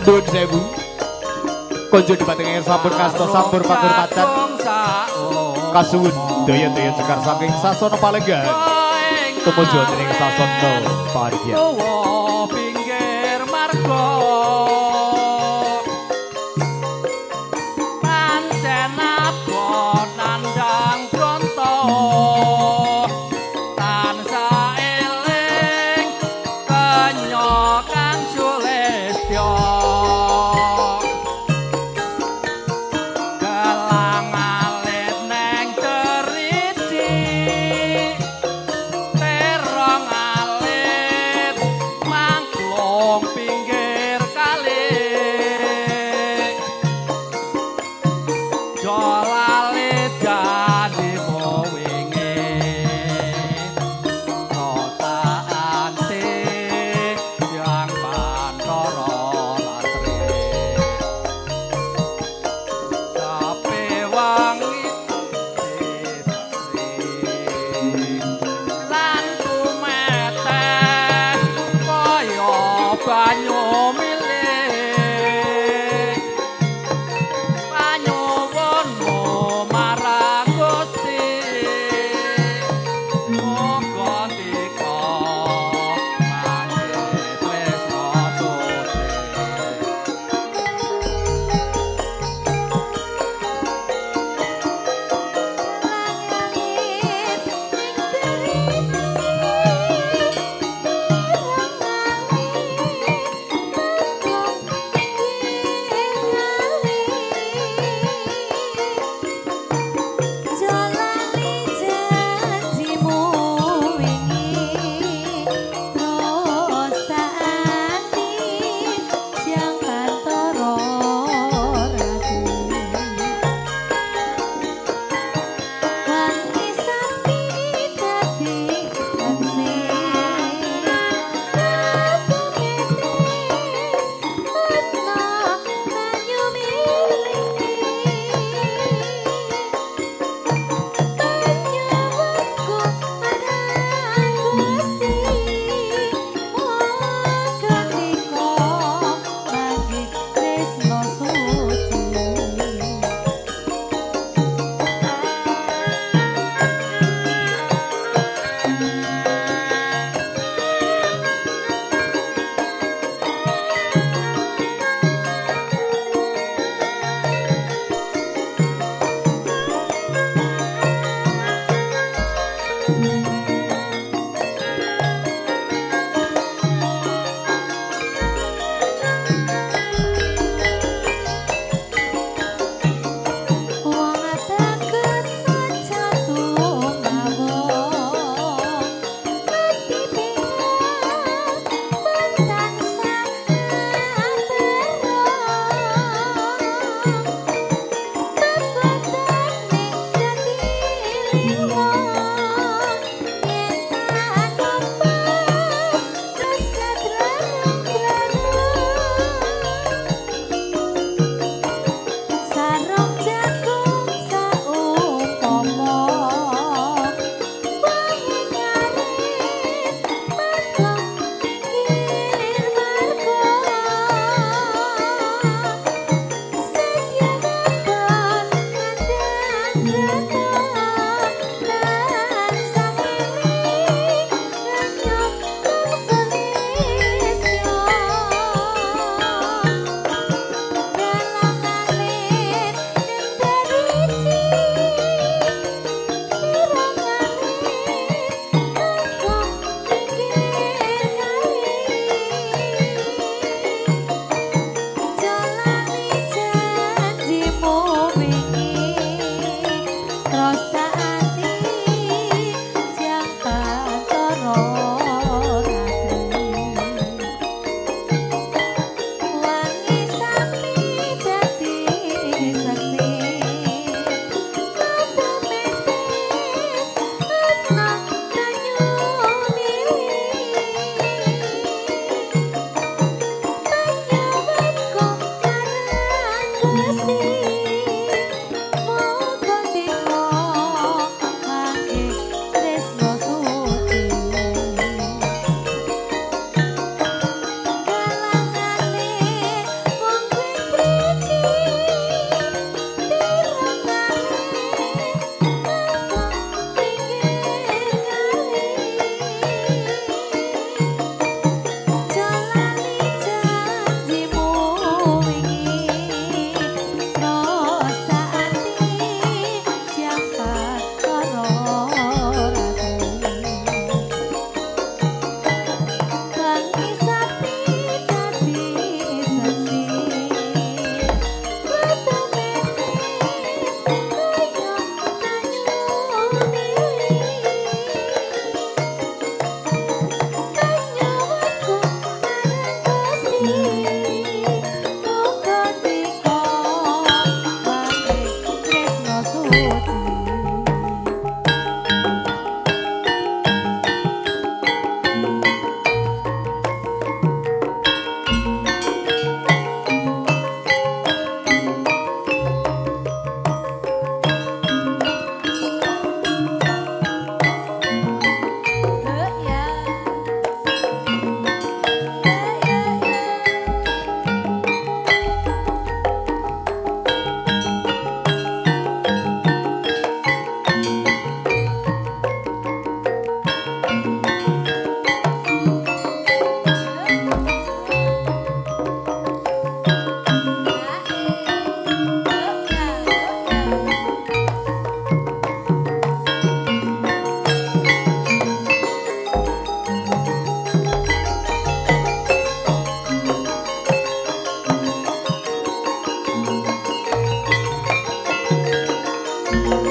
Nuwun sewu. Konjo dumateng sampun kasta sampur pakurmatan. Kasuwun daya-daya cekar saking sasana palenggahan. Tumuju wonten ing sasana paringgihan. Pinggir marga. Pancen abot nandhang bronto. Tansah eling kenya kang sulistya. Pinggir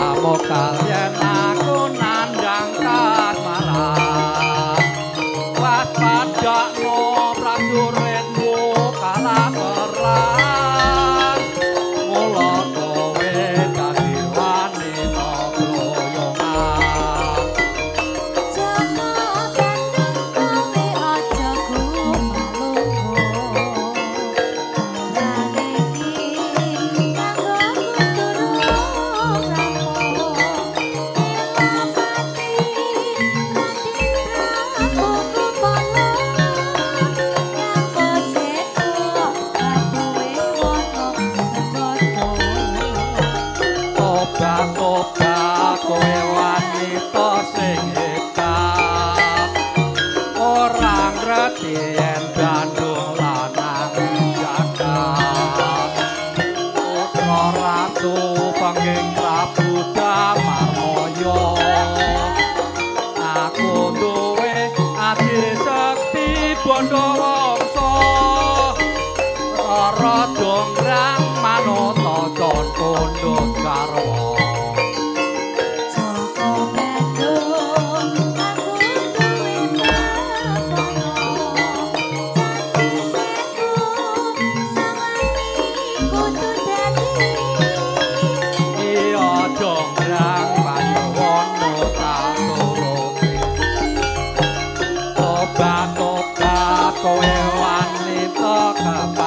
Amokal yen aku nandhang kasmaran, waspadakno prajuritmu kalah perang. Mula kowe dadi wanita kloyongan. Joko Bandung kowe aja gumalunggo, barang iki kanggo durung rampung. Elapati Raden Prabu Krupala, nyapa seto katuwe wana segara. Tobat-tobat kowe wanita sing hebat, ora ngerti yen Bandung lanang jagat. Putra ratu pengging Prabu Damarmaya, aku duwe aji sekti bandha wangsa. Rara Jonggrang manut aja tunduk garwa. Joko Bandung aku duwe papaya, candi sewu sawani kudu dadi. Iya Jonggrang panyuwunmu tak turuti. Tobat-tobat kowe wanita keparat,